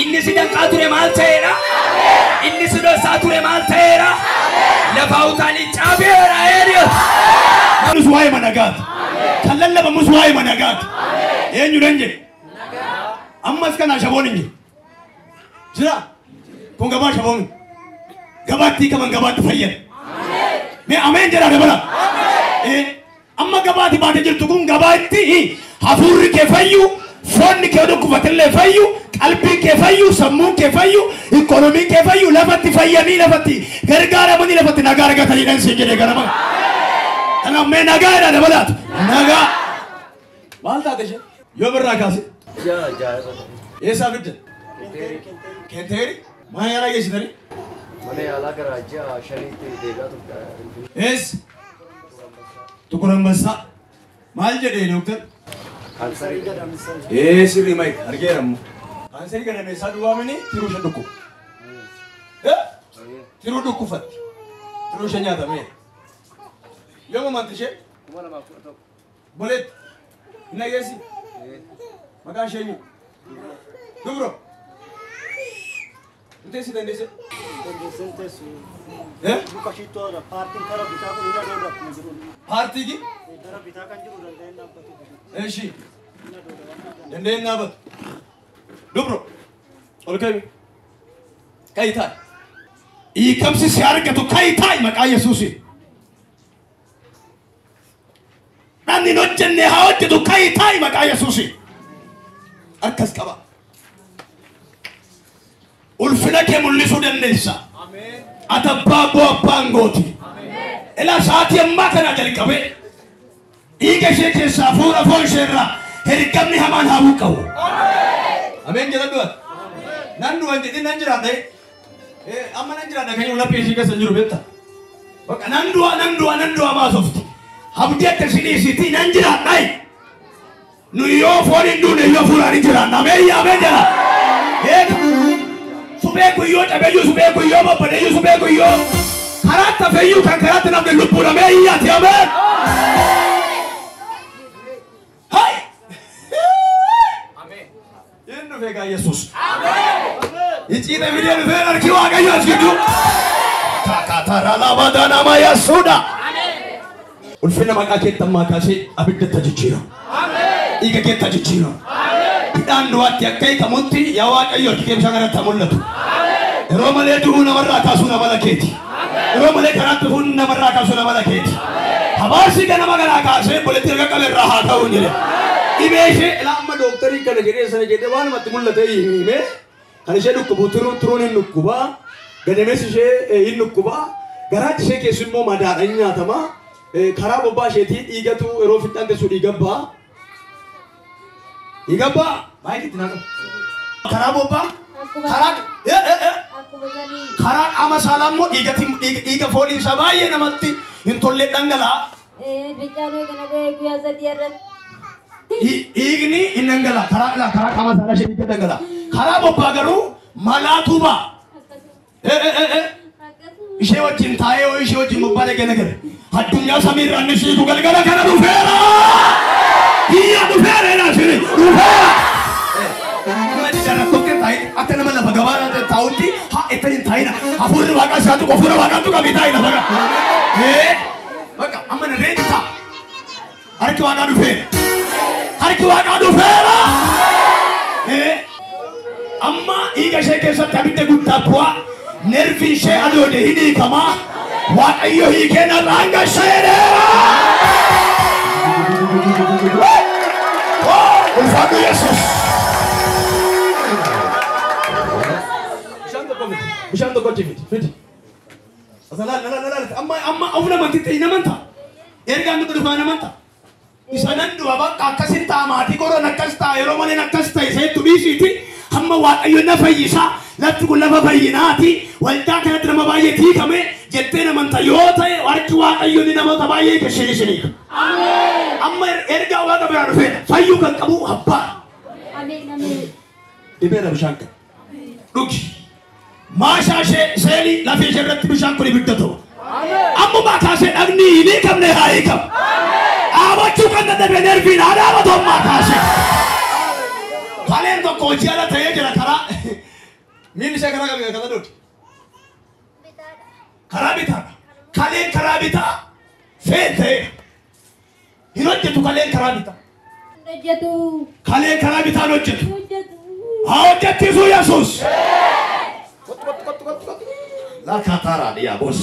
Inni si danqaa ture maal ta'eera? Inni si dhoksaa ture maal ta'eera? Lafa utaalii caabeera eeriyo. Nus waa'ee managaati. Kan lallabamus waa'ee managaati. Eenyu nan jedhe? Ammas kana shaboon hin jiru. Jira? Kun gabaa shaboon. Gabaatti hiikaman gabaatti fayyada. Mee ameen jedhaa dabala. Amma gabaatti baatee jirtu kun gabaatti hafuurri kee fayyu, foonni kee dhukkufatillee fayyu, qalbiin kee fayyu, sammuun kee fayyu, ikoonomiin kee fayyu, lafatti fayyanii lafatti gargaaramanii lafatti nagaa argatanii dhan siin jedhee ganama. Kanaaf mee nagaa jedhaa dabalaatu. Nagaa. Maal taate ishee? Yoo birraa kaase? Eessaa fidde? Kenteeri. Mana yaalaa geessitanii? Mana yaalaa gara ji'a 5tti deebi'aa turte. Eessa? Tukur Ambassaa. Maal jedhee dooktar? Kaansarii. Sirrii maayik argeera ammoo. Kaansarii gadameessaa duwwaamini tiruu ishee dhukkuba. Tiruu dhukkufatti. Tiruu ishee nyaatamee. Yooma manti ishee? 2011. Boleetti. Hin dhageessi? Maqaan ishee eenyu? Dubro. Inteessi dandeesse? Paartii gi? Eshi. Dandeen dhaabatu. Dubro. Ol ka'i. Ka'i taa'i. Hiikamsi si argatu ka'i taa'i maqaa Yesuusiin. Namni hin hojjenne haa hojjetu ka'i taa'i maqaa Yesuusiin. Akkas qaba. Ulfina kee mul'isuu dandeessa. Ati abbaa abboo abbaan gooti. Ilaa sa'aatii ammaa kana jalqabee dhiiga ishee keessaa fuula foon ishee irraa ergamni hamaan haa buqqa'u. Ameen jedha du'an. Nan du'an jedhin nan jiraadha. Amma nan jiraadha kan jiru laphee ishee keessa hin jiru beektaa. Bakka nan du'a nan du'a nan du'a maasofti. Abdii akka isin dhiisitii nan jiraadha. Nu yoo foon hin duune yoo fuulaan hin jiraanna. Ameen ameen jedha. Suphee guyyoo cabeeyyuu suphee guyyoo babbadeeyyuu suphee guyyoo karaatti hafeeyyuu kan karaatti namni lubbuun ameen iyyaati ameen. Hai! Inni dhufee gaa Yesuus. Icciita fidee dhufee harki Waaqayyo as gidduu. Kakatara lama nama Yesuudha. Ulfina maqaa keetti ammaa kaasee abidda jijjiira. Dhiiga keetti jijjiira. Hidhaan du'aatti akka hiikamutti yaa Waaqayyo harki kee bishaan kanatti haa mul'atu. Yeroo malee du'uu namarraa kaasuu nama keeti. Yeroo malee karaatti dhufuun namarraa kaasuu nama keeti. Habaarsi ganama kanaa kaasee boletti erga qabe irraa haa ta'u jedhe. Dhibee ishee ilaa amma dooktarii kana jedhee sana jedhee waan namatti mul'ate himee kan ishee dhukkubu turuun hin dhukkubaa. Gadameessi ishee hin dhukkubaa. Garaachi ishee keessi immoo madaadha hin nyaatama. Karaa bobbaa isheetii dhiigatu yeroo fixaan teessu dhiiga ba'a. Dhiiga ba'a. Maayikitti naa qabu. Karaa bobbaa karaa karaa qaama saalaa immoo dhiiga fooliin isaa baay'ee namatti hin tolle dhangala'a. Dhiigni hin dhangala'a. Karaa qaama saalaa ishee dhiiga dhangala'a. Karaa bobbaa garuu malaatu ba'a. Ishee wajjin taa'ee yoo ishee wajjin bobbaa dhagee nagare. Addunyaa samiirraa inni siitu galgala kana dhufeera. Iyya dhufeera jedhaa isheen dhufeera. Akka nama lafa gabaa taa'utti haa itti hin taa'ina. Hafuurri waaqaa isaatu hafuura waaqaatu qabii taa'i lafa gaa. Bakka amma na reetti taa'a. Harki waaqaa dhufeera. Harki waaqaa dhufeera. Amma dhiiga ishee keessatti abidda guddaa bu'aa. Nervi ishee adoode hin hiikamaa. Waaqayyo hiikee narraan gasheedha. Ulfaadhu Yesuus. Bishaan tokko achi fidi fidi. Asalaal laal laal amma amma of namanti ta'e namanta. Ergaan nuti dhufaa namanta. Isa nan du'a bakka akkasin ta'a maatii koron akkas ta'a yeroo malee akkas ta'e isa hedduu dhiisiiti. Hamma Waaqayyo na fayyisaa lafti kun lafa fayyinaati waldaa kanatti nama baay'ee hiikame jettee namanta yoo ta'e harki Waaqayyo ni namoota baay'ee kashee ishee. Amma ergaa Waaqa biraa dhufeedha. Fayyuu kan qabu abbaa. Dhibeera bishaan kan. Dhugi. Maashaa ishee seelii lafee ishee irratti bishaan kun ibidda ta'u. Ammumaa kaasee dhagni hin hiikamne haa hiikamu. Dhaabachuu kan dadhabe nerviin haa dhaabatu ammaa kaasee. Kaleen tokko hojii ala ta'ee jira karaa Miilli ishee karaa kamii kan dooti? Karaa bitaadha. Kaleen karaa bitaa feel ta'eera. Hin hojjetu kaleen karaa bitaa. Hojjetu. Kaleen karaa bitaan hojjetu. Hojjetu. Haa hojjechiisu Yesuus. Lakatara diyaabos.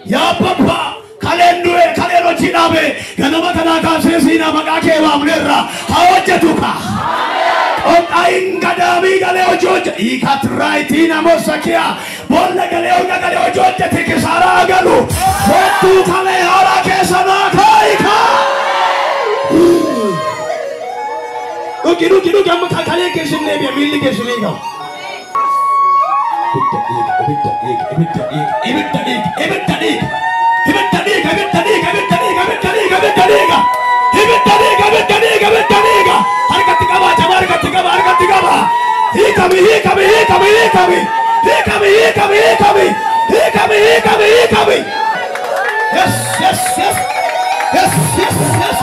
Yaa Abbaa kaleen du'e kaleen hojii dhaabe ganama kanaa kaasee siinaa maqaa kee waamneerra haa hojjetu kaa. Qophaa'in gadaamii galee hojii hojjete. Hiikatiraayitii namoota kiyaa boolla galee hojii galee hojii hojjete kisaaraa galu. Hedduu kalee haaraa keessa naa kaa'i kaa. Dhugi dhugi dhugi amma kalee keessin deebi'a miilli keessin eegamu. Ibidda dhiiga ibidda dhiiga ibidda dhiiga ibidda dhiiga ibidda dhiiga ibidda dhiiga ibidda dhiiga ibidda dhiiga ibidda dhiiga ibidda dhiiga ibidda dhiiga ibidda dhiiga harkatti qabaa jabaa harkatti qabaa harkatti qabaa hiikami hiikami hiikami hiikami hiikami hiikami hiikami hiikami hiikami hiikami yes yes yes yes yes yes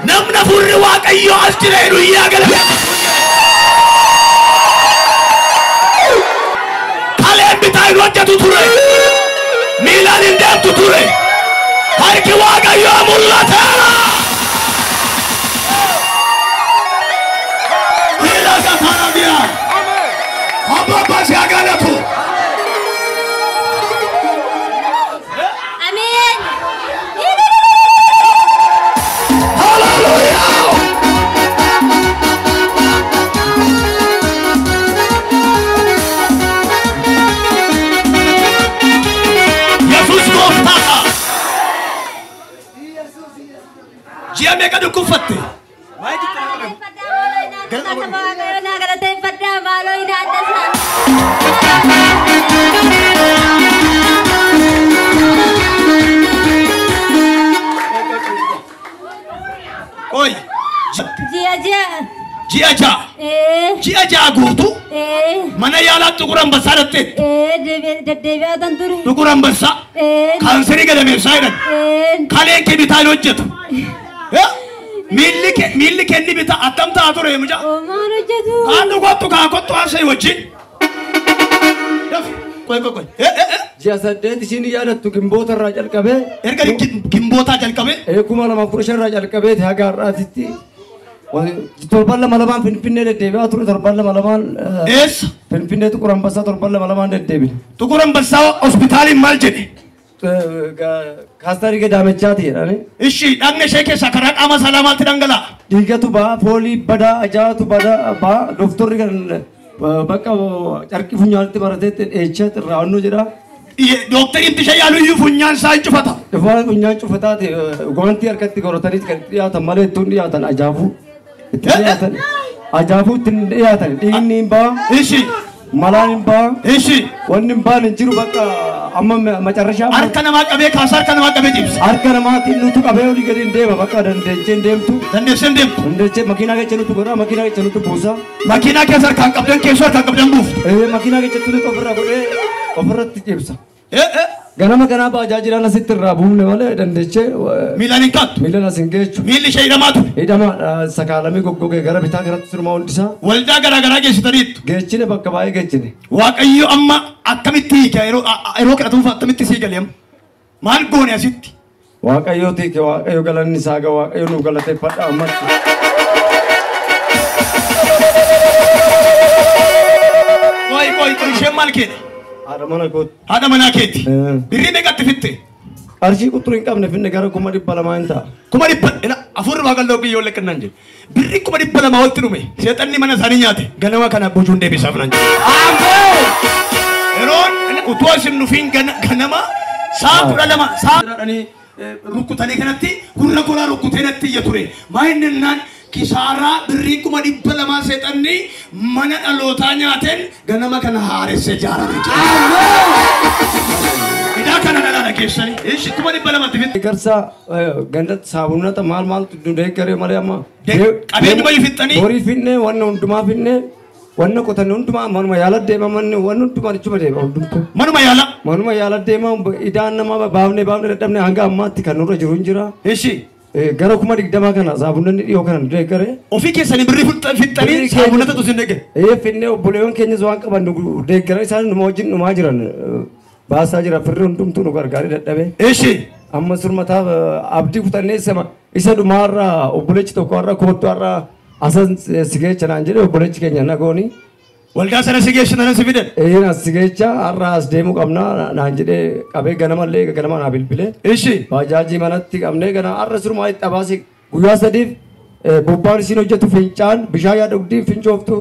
Namna furri Waaqayyoo as jira jedhu iyyaa galame. Kaleen bitaa hin hojjetu ture. Miilaan hin deemtu ture. Harki Waaqayyoo mul'ateera. Miila Sataanaadiyaa. Abbaa si haa galatu. Ameen. Hallelujah. Yesuus gooftaadha. Ji'a meeqa dhukkubfatte? Galateeffadhaa maaloo hin addasaa. Oy. Ji'a ji'a. Ji'a 6. Ji'a 6 guutuu mana yaalaa Xuqur Ambassaa dhatte. Deddeebi'aa tan ture. Xuqur Ambassaa. Kaanserii gadameessaa jedhan. Kaleen kee bitaa hin hojjetu. Miilli kee inni bitaa attam ta'a ture mucaa. Maal hojjetu? Kaan dhugottu kaa kottu haasa'e wajjin. Qoy qoy qoy. Ji'a 8 ishiin yaadattu gimboota irraa jalqabee. Erga gimbootaa jalqabee. 2015 irraa jalqabee haga har'aatitti. Torban lama lamaan Finfinnee deddeebi'aa ture torban lama lamaan. Eessa? Finfinnee Xuqur Ambassaa torban lama lamaan deddeebine. Xuqur Ambassaa hospitaaliin maal jedhe? Kaastarii gadaamechaati jedhani. Ishi dhagna ishee keessaa karaa qaama saalaa maaltu dhangala'a? Dhiigatu ba'a, foolii badaa, ajaa'atu badaa ba'a. Dooktorri kan bakka carqii funyaanitti barateetti dheechaa irraa onnuu jedha. Dooktoriin ishee yaalu iyyuu funyaan isaa hin cufata. Funyaan cufataati guwantii harkatti godhatanii kan itti dhiyaatan malee ittuun dhiyaatan ajaa'u. Itti dhiyaatan. Ajaafuutti hin dhiyaatan. Dhiigni hin ba'a. Ishi. Malaan hin ba'a. Ishi. Wanni hin baane hin jiru bakka amma macarrashaa. Harka namaa qabee kaasa harka namaa qabee cibsa. Harka namaatiin nutu qabee olii gadi hin deema bakka dandeechee hin deemtu. Dandeessee hin deemtu. Dandeechee makiinaa keessa nutu godha makiinaa keessa nutu buusa. Makiinaa keessa harkaan qabdan keessoo harkaan qabdan buuftu. Makiinaa keessatti nutu ofirraa godhee ofirratti cibsa. Ganama kanaa baajaajiidhaan asitti irraa buufne malee dandeechee. Miilaan hin kaattu. Miilaan as hin geechu. Miilli ishee hidhamaa ture. Hidhamaadha sakaalamee goggogee gara bitaa garatti sirumaa hundisaa. Waldaa garaa garaa geessitaniittu. Geechine bakka baay'ee geechine. Waaqayyo amma akkamitti hiika yeroo kadhatuuf akkamitti sii galee amma? Maal goone asitti? Waaqayyo tiike waaqayyo galanni isaa ga'a waaqayyo nu galateeffadha ammatti. Qoy qoy qoy isheen maal keedha? Haadha mana kooti. Haadha manaa keeti. Birrii meeqatti fitte? Qarshii quxurii hin qabne finne gara 200,000 hin ta'a. 200,000 afurri waaqalloo biyyoo lekkannaan jedhe. Birrii 200,000 olitti dhume. Seexanni mana isaanii nyaate. Ganama kana bocuun deebisaaf nan jedhe. Yeroon utuu isin dhufiin ganama sa'a 12 sa'a dhanii rukkutanii kanatti gurra koraa rukkutee natti iyya ture. Maa inni naan kisaaraa birrii 200,000 seexanni mana dhalootaa nyaateen ganama kana haaressee jaarame jira. Idaa kana dhalaadha keessanii. Ishi 200,000 fitte. Garsa gandatti saabunata maal maaltu nu deeggaree malee amma. Qabeenyuma fixxanii. Horii finne wanna hundumaa finne wanna qotanne hundumaa manuma yaala deema manni wanni hundumaa achuma deema hundumtuu. Manuma yaala. Manuma yaala deema idaan nama baafnee baafnee dadhabne hanga ammaatti kan nurra jiru hin jira. Ishi. Gara 20,000 kana saabunanni dhiyoo kana nu deeggaree. Ofii keessanii birrii fixxanii saabunata tu sin deeggare. Finne obboleewwan keenyas waan qaban nu deeggara isaan numa wajjin dhumaa jiran baasaa jira firri hundumtuu nu gargaaree dadhabee. Ishi. Amma surmataa abdii kutannee isa dhumaarraa obboleechi tokko har'a koottu har'a asan si geecha naan jedhe obboleechi keenya nagooni. Waldaa sana si geessu nana si fidan. As si geecha har'a as deemuu qabna naan jedhee qabee ganamallee ganama naa bilbilee. Ishi. Baajaajii manatti qabnee gana har'a surmaa itti abaase guyyaa sadiif bobbaan isiin hojjetu fincaan bishaan yaa dhugdii fincooftu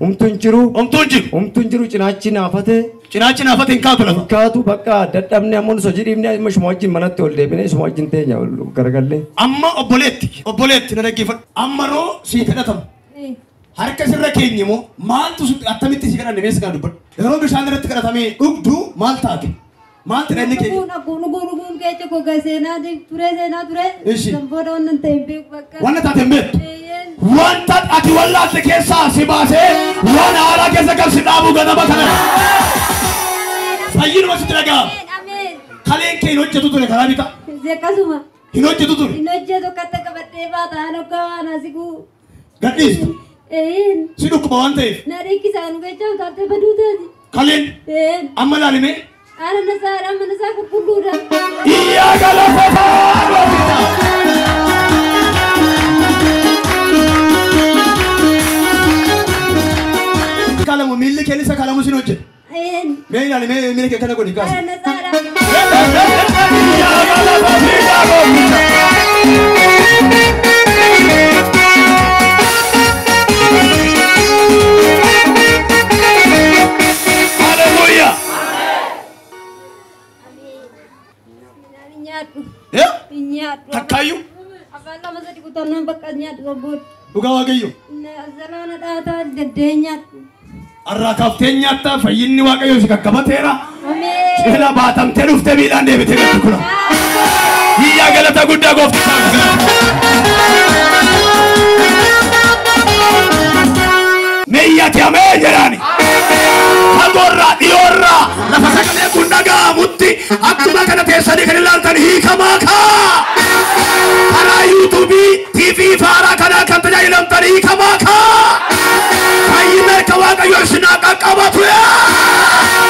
humtuu hin jiru. Humtuu hin jiru. Humtuu hin jiru cinaachi naafate. Cinaachi naafate hin kaatu lafa. Hin kaatu bakka dadhabne ammoo hojii dhiibne amma ishuma wajjin manatti ol deebine ishuma wajjin teenya garagallee. Amma obboleetti obboleetti na dhaggeeffadhu. Amma roo sii kadhatamu. Harka sirra keenye moo maaltu attamitti si kadhanne meeshaa kana dubbadhu. Yeroo bishaan irratti kadhatamee dhugdu maal taate? Maal ta'e inni keenya? Dhuguun keessa gogaa seenaa ture seenaa ture. Ishi. Booda wannan ta'e hin beeku bakka. Wanna taate hin beektu. Wanta ati wallaalte keessaa si baasee waan haaraa keessa kan si dhaabu ganama kana. Fayyinuma sitti dhaga'ama. Kaleen kee hin hojjetu ture karaa bitaa. Akkasuma. Hin hojjetu ture. Hin hojjetu katta qabadhee baata aan hoggaa waan asiguu. Gadhiistu. Si dhukkuba waan ta'eef. Na dhiikkisaan keessa utaatee baduu taati. Kaleen. Amma ilaalime. Ana nasaa amma nasaa qulqulluudha. Iyyaa galateeffaa gooftaa. Kalamu miilli kee isa kalamu sin hojjetu. Mee ilaali mee miila kee kana godhi kaasi. Ana nasaadha. Iyyaa galateeffaa gooftaa. Hallelujah. Nyaadhu. Takkaayyuu. Afaan lama sadi kutannaan bakka nyaadhu obboon. Dhugaa Waaqayyo. Zalaana dhaataa daddee nyaadhu. Har'aa kaaftee nyaattaa fayyinni Waaqayyo si kakkabateera. Seela baatamtee dhuftee miilaan deebitee galti kuna. Iyyaa galata guddaa gooftaa. Meeyyaati amee jedhaani. Fagoorraa dhiyoorraa lafa sagalee kun dhaga'amutti akkuma kana teessanii kan ilaaltan hiikamaa kaa. Karaa yuutuubii TV faaraa kanaa kan tajaajilamtan hiikamaa kaa. Fayyina harka Waaqayyo isin haa qaqqabatu yaa.